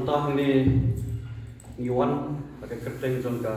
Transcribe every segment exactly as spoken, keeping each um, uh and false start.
Mynta hangne ngi wan ha ka kyrteng jong ka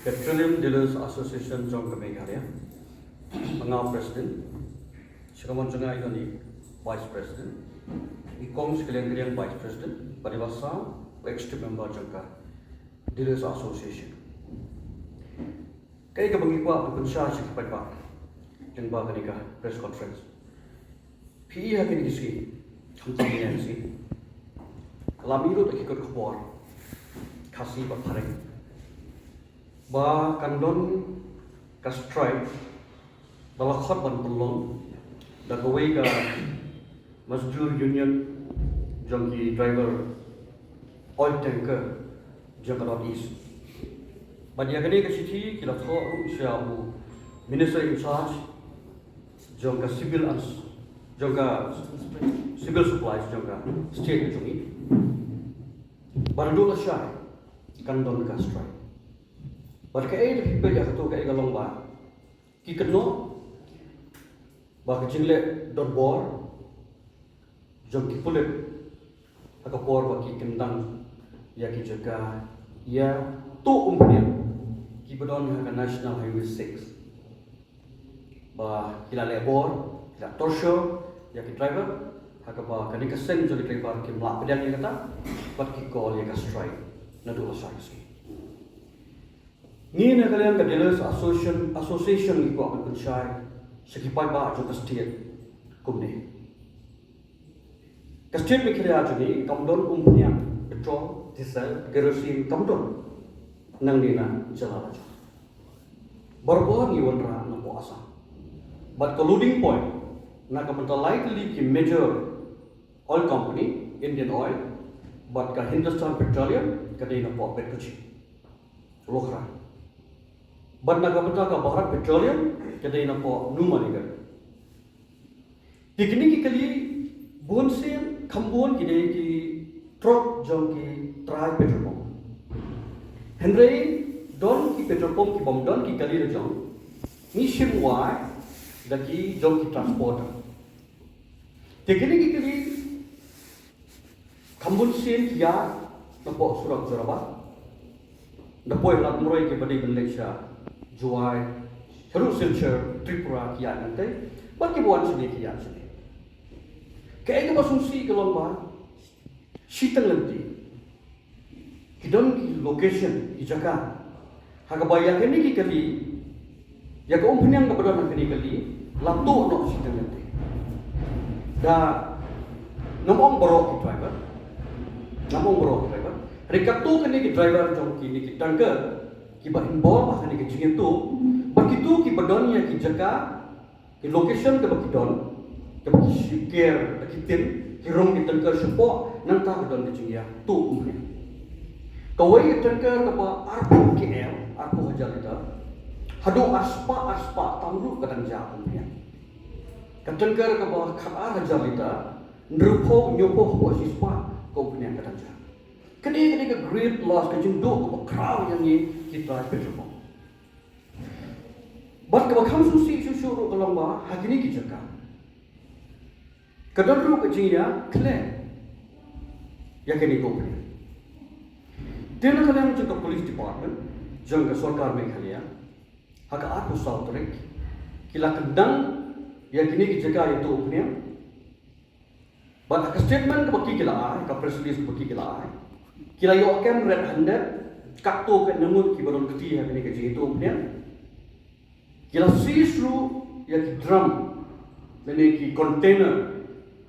Petroleum Dealers Association jong ka Meghalaya. Nga President, sha ka mon jong nga i don i Vice President, i kong sha ka liang ka liang Vice President, bad i ba saw u Executive Member jong ka Dealers Association. Kaei kaba ngi kwah ban pynshai sha ki paidbah lyngba kane ka press conference. Phi i ha kine ki sngi, khamtam ïa ki sngi, la mih lut ha ki kot khubor Khasi bad Phareng ba kan don ka strike ba la khot ban pynlong da kawei ka Mazdoor Union jong ki driver oil tanker jong ka North East. Bad ïa kane ka shithi ki la thoh ruh sha u Minister in charge jong ka civil ans jong ka civil supplies jong ka state jong i. Bad naduh lashai kan don ka strike. Bad kaei da phi peit ïa kato kaei ka long ba ki kynnoh ba ka jingleh donbor jong ki pulit ha ka por ba ki kyndang ïa ki jaka ïa tuh umphniang kiba don ha ka National Highway six. Ba ki la leh bor, ki la torture ïa ki driver, ha kaba kane ka seng jong ki driver kim lah pdiang ïa kata, bad ki call ïa ka strike naduh lashai ka sngi. Ngi na ka liang ka Dealers Association, Association ngi kwah ban pynshai sha ki paidbah jong ka state kumne. Ka state Meghalaya jong ngi kam don umphniang, petrol, diesel, kerosene kam don nangne na jylla lajong. Barabor ngi wanrah napoh Assam. Bad ka loading point na ka bynta lai tylli ki major oil company, Indian Oil bad ka Hindustan Petroleum, ka dei napoh Betkuchi, Luhra. Bad na ka bynta ka Bharat Petroleum, ka dei napoh Numaligarh. Te kine ki kali bun sien kham bun ki dei ki truck jong ki trai petrol pump. Hynrei don ki petrol pump ki bym don ki kali lajong, ngi shim wai da ki jong ki transporter. Te kine ki kali kham bun sien ki ïaid napoh surok Jorabat, napoh Ladmurui kiba dei ban leit sha Jowai, haduh Silchar, Tripura ki ïaid nangtei, bad kiba wan shane ki ïaid shane. Kaei kaba sngewsih ka long ba shiteng lynti ki don ki location, ki jaka ha kaba ïa kane ki kali, ïa ka umphniang kaba don ha kane ki kali la tuh noh shiteng lynti. Da ngam ong baroh ki driver, ngam ong baroh ki driver, hynrei katto katne ki driver jong kine ki tanker kiba involve ha kane ka jingïatuh, bad kito kiba don ïa ki jaka, ki location kaba ki don, kaba ki shim ker, kaba ki tin, ki rung ki tanker shapoh, nangta ka don ka jingïatuh umphniang. Kawei ka tanker kaba arphew K L, arphew hajar liter, haduh arspah, arspah tam ruh ka dang jia umphniang. Ka tanker kaba khatar hajar liter, hynriewphew, hynñiewphew haduh shispah ka umphniang ka dang jia. Kane, kane ka great loss, ka jingduh kaba khraw ïa ngi kita petrol pump. Bad kaba kham sngewsih shuh shuh ruh ka long ba ha kine ki jaka ka don ruh ka jingïakhleh ïa kine ki umphniang. Te na ka liang jong ka police department jong ka sorkar Meghalaya, ha ka arphew saw tarik ki la kyndang ïa kine ki jaka ïa tuh umphniang. Bad ha ka statement kaba ki ki la ai, ka press release kaba ki ki la ai, ki la ïoh kem red handed katto katne ngut kiba don kti ha kane ka jingïatuh umphniang. Ki la seize ruh ïa ki drum lane ki container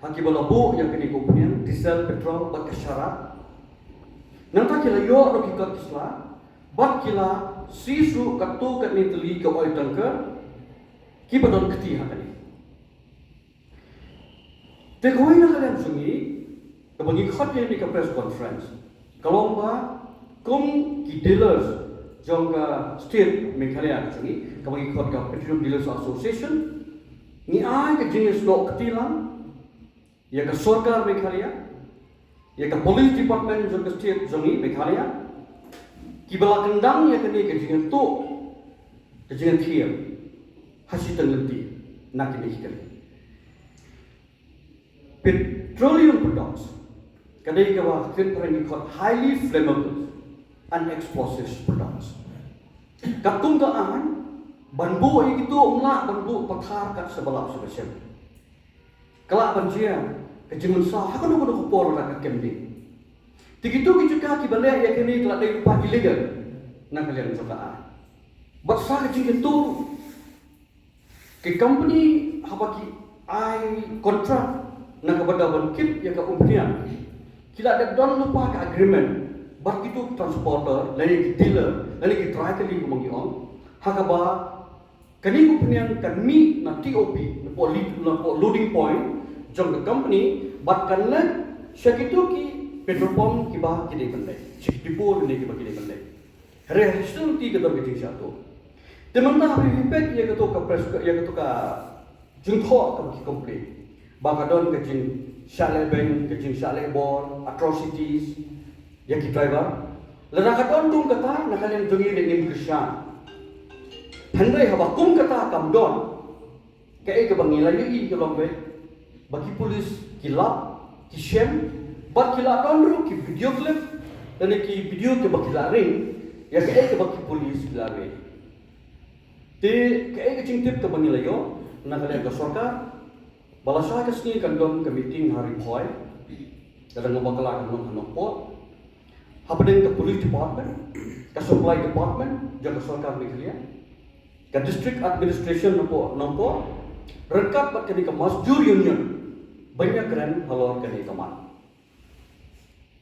ha kiba la buh ïa kane ka umphniang, diesel, petrol bad ka sharab. Nangta ki la ïoh ruh ki kot ki sla bad ki la seize ruh katto katne tylli ka oil tanker kiba don kti ha kane. Te kawei na ka liang jong ngi kaba ngi khot ïa kane ka press conference ka long ba kum ki dealers jong ka state Meghalaya ka jong ngi, kaba ngi khot ka Petroleum Dealers Association, ngi ai ka jingïasnoh kti lang ïa ka sorkar Meghalaya, ïa ka police department jong ka state jong ngi Meghalaya, kiba la kyndang ïa kane ka jingïatuh, ka jingïathiam ha shiteng lynti na kine ki kali. Petroleum products, Ka dei kaba kren phareng ki khot highly flammable and explosive products. Katkum ka aiñ, ban buh ïa kito ym lah ban buh pathar kat sha ba lap sha ba shem. Ka lah ban jia ka jingmynsaw ha kano kano ka por lada ka kem ding. Te kito ki jaka kiba leh ïa kine ki la dei lypa illegal na ka liang jong ka aiñ. Bad sa ka jingkyntu ruh, ki company haba ki ai contract na ka bynta ban kit ïa ka umphniang, ki la dep don lypa ka agreement bad kito ki transporter lane ki dealer lane ki dry kali kumba ngi ong, ha kaba kane ka umphniang kan mih na T O P, na poh li-, na poh loading point jong ka company, bad kan leit sha kito ki petrol pump kiba ki dei ban leit, sha ki depot lane kiba ki dei ban leit. Hynrei ha shisien te ka don ka jingshah tuh. Te mynta haba phi peit ïa kato ka press, ïa kato ka jingthoh kaba ki complain ba ka don ka jingshah lehbeiñ, ka jingshah lehbor, atrocities ïa ki driver. Lada ka don kum kata, na ka liang jong ngi ruh ngin kyrshan. Hynrei haba kum kata kam don, kaei kaba ngi la ïohi ka long ba, ba ki police ki lap, ki shem, bad ki la don ruh ki video clip lane ki video kiba ki la ring ïa kaei kaba ki police ki la ring. Te kaei ka jingtip kaba ngi la ïoh na ka liang ka sorkar, ba lashai ka sngi kan don ka meeting ha Ri Bhoi, ka dang bakla ka long ha Nongpoh, hapdeng ka police department, ka supply department jong ka sorkar Meghalaya, ka district administration Nongpoh, Nongpoh, ryngkat bad kane ka Masjur Union, ban ïakren halor kane ka mat.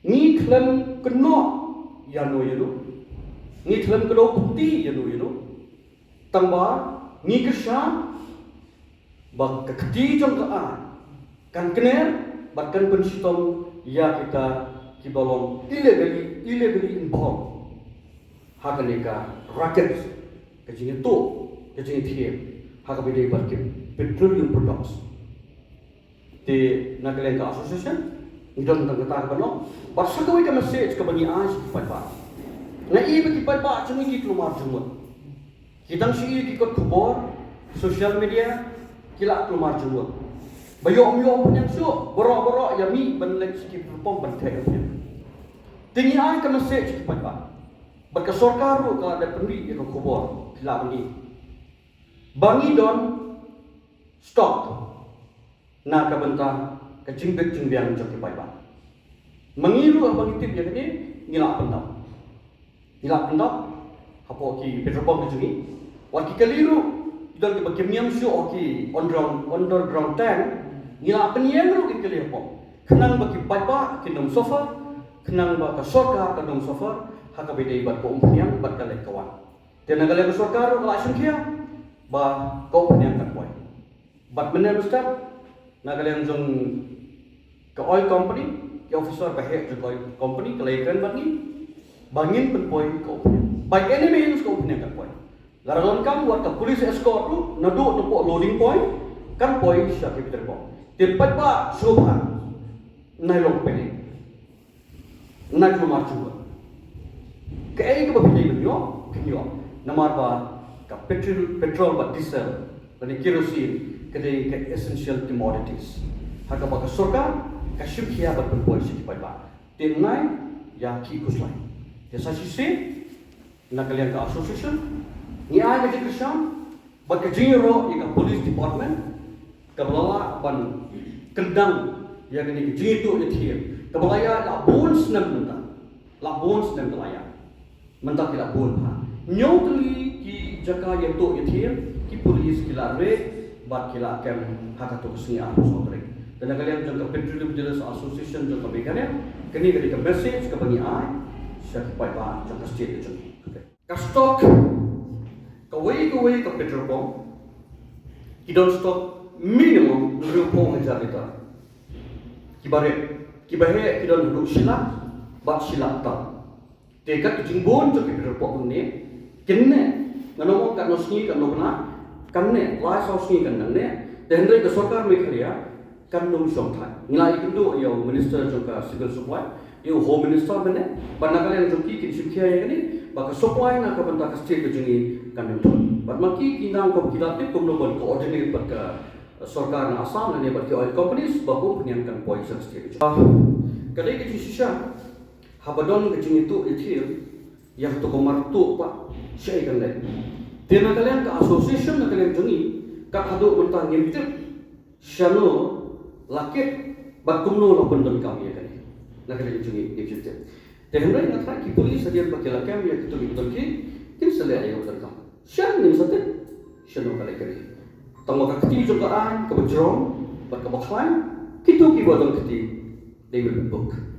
Ngi khlem kynnoh ïano ïano, ngi khlem kdew kti ïano ïano, tangba ngi kyrshan ba ka kti jong ka aiñ kan kner bad kan pynshitom ïa kita kiba long illegally, illegally involved ha kane ka racket, ka jingïatuh, ka jingïathiah ha kaba ïadei bad ki petroleum products. Te na ka liang ka association ngi don tang kata kaba noh, bad sa kawei ka message kaba ngi ai sha ki paidbah. Nga i ba ki paidbah jong ngi ki kulmar jingmut. Ki dang shu i ki kot khubor, social media, ki la kulmar jingmut. Ba ïoh ym ïoh pynïang shuh, baroh baroh ïa mih ban leit sha ki petrol pump ban theh ïa. Te ngi ai ka message sha ki paidbah. Bad ka sorkar ruh ka la dep pynmih ïa ka khubor, ki la pynmih. Ba ngi don stock na ka bynta ka jingbit jingbiang jong ki paidbah. Ma ngi ruh haba ngi tip ïa kane, ngi la pyndap. Ngi la pyndap hapoh ki petrol pump ki jong ngi. Wat ki kali ruh, ki don kiba kim ñiam shuh ha ki underground, underground tank, ngi la pynïeng ruh ki kali hapoh. Khnang ba ki paidbah kin ym suffer, khnang ba ka sorkar kan ym suffer ha kaba ïadei bad ka umphniang bad ka leit ka wan. Te na ka liang ka sorkar ruh ka la shim khia ba ka umphniang kan poi. Bad mynne mynstep na ka liang jong ka oil company, ki officer ba heh jong ka oil company ki la ïakren bad ngi ba ngin pynpoi ka umphniang. By any means ka umphniang kan poi. Lada donkam wat ka police escort ruh naduh napoh loading point kan poi sha ki petrol pump. Te paidbah sngewbha, nai long pynïeng, nai kulmar jingmut. Kaei kaba phi dei ban ïoh, phin ïoh. Namar ba ka petrol, petrol bad diesel lane kerosene ka dei ka essential commodities ha kaba ka sorkar ka shim khia ban pynpoi sha ki paidbah. Te nai ïa ki khuslai. Te sa shisien na ka liang ka association ngi ai ka jingkyrshan bad ka jingïaroh ïa ka police department kaba la lah ban kyndang ïa kane ka jingïatuh ïathiah kaba la ïaid la bun snem mynta. La bun snem ka la ïaid. Mynta ki la bun bha. Hynñiew tylli ki jaka ïatuh ïathiah ki police ki la red bad ki la kem ha kato ka sngi arphew saw tarik. Te na ka liang jong ka Petroleum Dealers Association jong ka Meghalaya, kane ka dei ka message kaba ngi ai sha ki paidbah jong ka state ka jong ngi. Ka stock kawei kawei ka petrol pump ki don stock minimum hynriewphew hajar litre. Kiba red, kiba heh ki don haduh shi lak bad shi lak tam. Te kat ka jingbun jong ki petrol pump ne, kine, ngan ong katno sngi katno khynnah, kane lai saw sngi kan dang ne. Te hynrei ka sorkar Meghalaya kan ym shongthait. Ngi la ïakynduh ïa u minister jong ka civil supply, ïa u home minister mynne, bad na ka liang jong ki kin shim khia ïa kane ba ka supply na ka bynta ka state ka jong ngi kan ym thun. Bad ma ki ki nang kum ki la tip kumno ban coordinate bad ka sorkar na Assam lane bad ki oil companies ba kum pynïaid kan poi sha state. Ah, ka dei ka jingshisha haba don ka jingïathuh ïathiar ïa kato ka martuh pat shaei kan leh. Te na ka liang ka association, na ka liang jong ngi, kat haduh mynta ngim tip shano la kit bad kumno la pyndonkam ïa kane. Na ka liang jong ngi ngim tip. Te hynrei nga tharai ki police hadien ba ki la kem ïa kito ki don ki, kin sa leh ïa ka pyndonkam. Shen ngin sa tip shano ka leh kane. Tang ba ka kti jong ka aiñ kaba jrong bad kaba khlaiñ, kito kiba don kti, they will be booked.